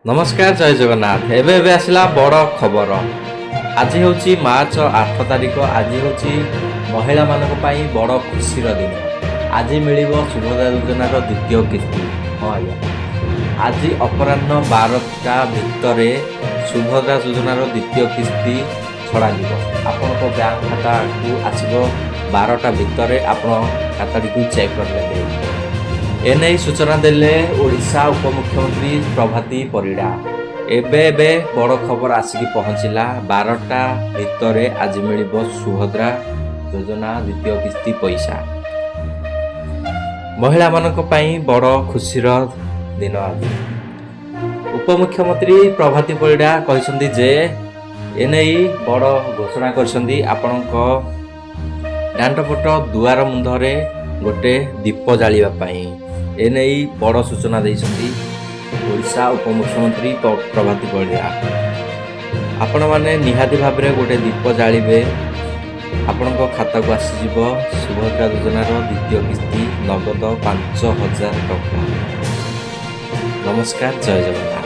ନମସ୍କାର, ଜୟ ଜଗନ୍ନାଥ। ଏବେ ଏବେ ଆସିଲା ବଡ଼ ଖବର। ଆଜି ହେଉଛି ମାର୍ଚ୍ଚ 8 ତାରିଖ। ଆଜି ହେଉଛି ମହିଳାମାନଙ୍କ ପାଇଁ ବଡ଼ ଖୁସିର ଦିନ। ଆଜି ମିଳିବ ସୁଭଦ୍ରା ଯୋଜନାର ଦ୍ୱିତୀୟ କିସ୍ତି। ହଁ ଆଜ୍ଞା, ଆଜି ଅପରାହ୍ନ 12ଟା ଭିତରେ ସୁଭଦ୍ରା ଯୋଜନାର ଦ୍ୱିତୀୟ କିସ୍ତି ଛଡ଼ାଯିବ। ଆପଣଙ୍କ ବ୍ୟାଙ୍କ ଖାତାକୁ ଆସିବ 12ଟା ଭିତରେ। ଆପଣ ଖାତାଟିକୁ ଚେକ୍ କରିନେବେ। ଏନେଇ ସୂଚନା ଦେଲେ ଓଡ଼ିଶା ଉପମୁଖ୍ୟମନ୍ତ୍ରୀ ପ୍ରଭାତୀ ପରିଡ଼ା। ଏବେ ଏବେ ବଡ଼ ଖବର ଆସିକି ପହଞ୍ଚିଲା। 12ଟା ଭିତରେ ଆଜି ମିଳିବ ସୁଭଦ୍ରା ଯୋଜନା ଦ୍ୱିତୀୟ କିସ୍ତି ପଇସା। ମହିଳାମାନଙ୍କ ପାଇଁ ବଡ଼ ଖୁସିର ଦିନ ଆଜି। ଉପମୁଖ୍ୟମନ୍ତ୍ରୀ ପ୍ରଭାତୀ ପରିଡ଼ା କହିଛନ୍ତି ଯେ, ଏନେଇ ବଡ଼ ଘୋଷଣା କରିଛନ୍ତି, ଆପଣଙ୍କ ଦାଣ୍ଡପଟ ଦୁଆର ମୁଣ୍ଡରେ ଗୋଟେ ଦୀପ ଜାଳିବା ପାଇଁ। ଏନେଇ ବଡ଼ ସୂଚନା ଦେଇଛନ୍ତି ଓଡ଼ିଶା ଉପମୁଖ୍ୟମନ୍ତ୍ରୀ ପ୍ରଭାତୀ ପରିଡ଼ା। ଆପଣମାନେ ନିହାତି ଭାବରେ ଗୋଟେ ଦୀପ ଜାଳିବେ। ଆପଣଙ୍କ ଖାତାକୁ ଆସିଯିବ ସୁଭଦ୍ରା ଯୋଜନାର ଦ୍ୱିତୀୟ କିସ୍ତି ନଗଦ 5000 ଟଙ୍କା। ନମସ୍କାର, ଜୟ ଜଗନ୍ନାଥ।